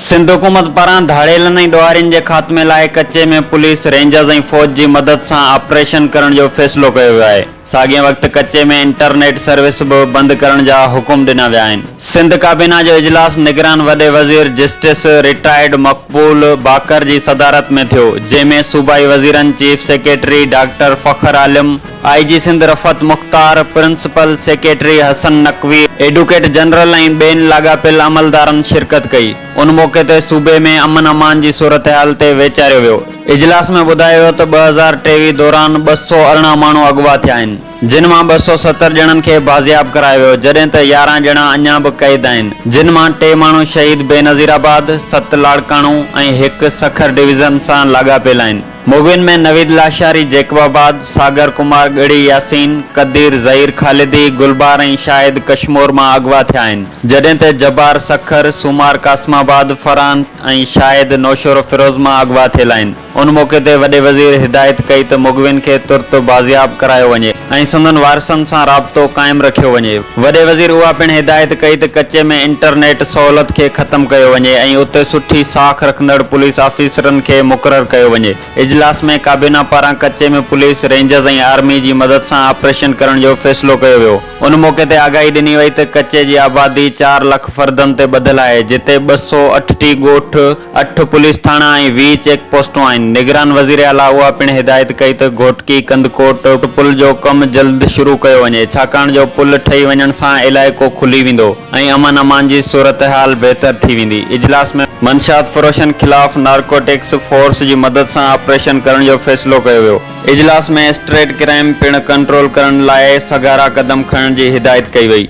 سنڌ حڪومت پاران ڌاڙيلن ۽ ڏوهارين جي خاتمي لاء ڪچي ۾ پوليس، رينجرز ۽ فوج جي مدد سان آپريشن ڪرڻ جو فيصلو ڪيو ويو آهي. ساڳئي وقت ڪچي ۾ انٽرنيٽ سروس به بند ڪرڻ جا حڪم ڏنا ويا آهن. سنڌ ڪابينا جو اجلاس نگران وڏي وزير جسٽس رٽائرڊ مقبول باقر جي صدارت ۾ ٿيو، جنهن ۾ صوبائي وزيرن، chief secretary doctor Fakhar Alam, I G Sindh Rifat Mukhtar, principal secretary Hassan Naqvi, advocate general ۽ ٻين لاڳاپيل عملدارن شرڪت ڪئي. ان موقعي تي صوبي ۾ امن امان جي صورتحال تي ويچاريو ويو. اجلاس ۾ ٻڌايو ويو ته 2023 دوران 218 ماڻهو اغوا ٿيا آهن، جن مان 270 ڄڻن کي بازياب ڪرايو ويو، جڏهن ته 11 ڄڻا اڃا به قيد آهن، جن مان ٽي ماڻهو شهيد بينظير آباد، ست لاڙڪاڻو ۽ هڪ سکر ڊويزن سان لاڳاپيل آهن. مغوين ۾ نويد لاشاري جيڪب آباد، ساگر ڪمار ڳڙهي ياسين، قدير ظهير خالدي، گلبهار ۽ شاهد ڪشمور مان اغوا ٿيا آهن، جڏهن ته جبار سکر، سومار قاسم آباد، فرحان ۽ شاهد نوشهروفيروز مان اغوا ٿيل آهن. ان موقعي تي وڏي وزير هدايت ڪئي ته مغوين کي ترت بازياب ڪرايو وڃي ۽ سندن وارثن سان رابطو قائم رکيو وڃي. وڏي وزير اها پڻ هدايت ڪئي ته ڪچي ۾ انٽرنيٽ سهولت کي ختم ڪيو وڃي ۽ اتي سٺي ساک رکندڙ پوليس آفيسرن کي مقرر ڪيو وڃي. اجلاس ۾ ڪابينا پاران ڪچي ۾ پوليس، رينجرز ۽ آرمي جي مدد سان آپريشن ڪرڻ جو فيصلو ڪيو ويو. ان موقعي تي آگاهي ڏني وئي ته ڪچي جي آبادي چار لک فردن تي ٻڌل آهي، جتي 238 ڳوٺ، اٺ پوليس ٿاڻا ۽ 20 چيڪ پوسٽون آهن. نگران وزيراعليٰ اها پڻ هدايت ڪئي ته گهوٽڪي ڪنڌڪوٽ پل جو ڪم جلد شروع ڪيو وڃي ڇاڪاڻ جو پل ٺهي وڃڻ سان علائقو کلي ويندو ۽ امن امان جي صورتحال بهتر ٿي ويندي. اجلاس ۾ منشيات فروشن خلاف نارڪوٽڪس فورس جي مدد سان آپريشن ڪرڻ جو فيصلو ڪيو ويو. اجلاس ۾ اسٽريٽ ڪرائيم پڻ ڪنٽرول ڪرڻ لاء سگهارا قدم کڻڻ جي هدايت ڪئي وئي.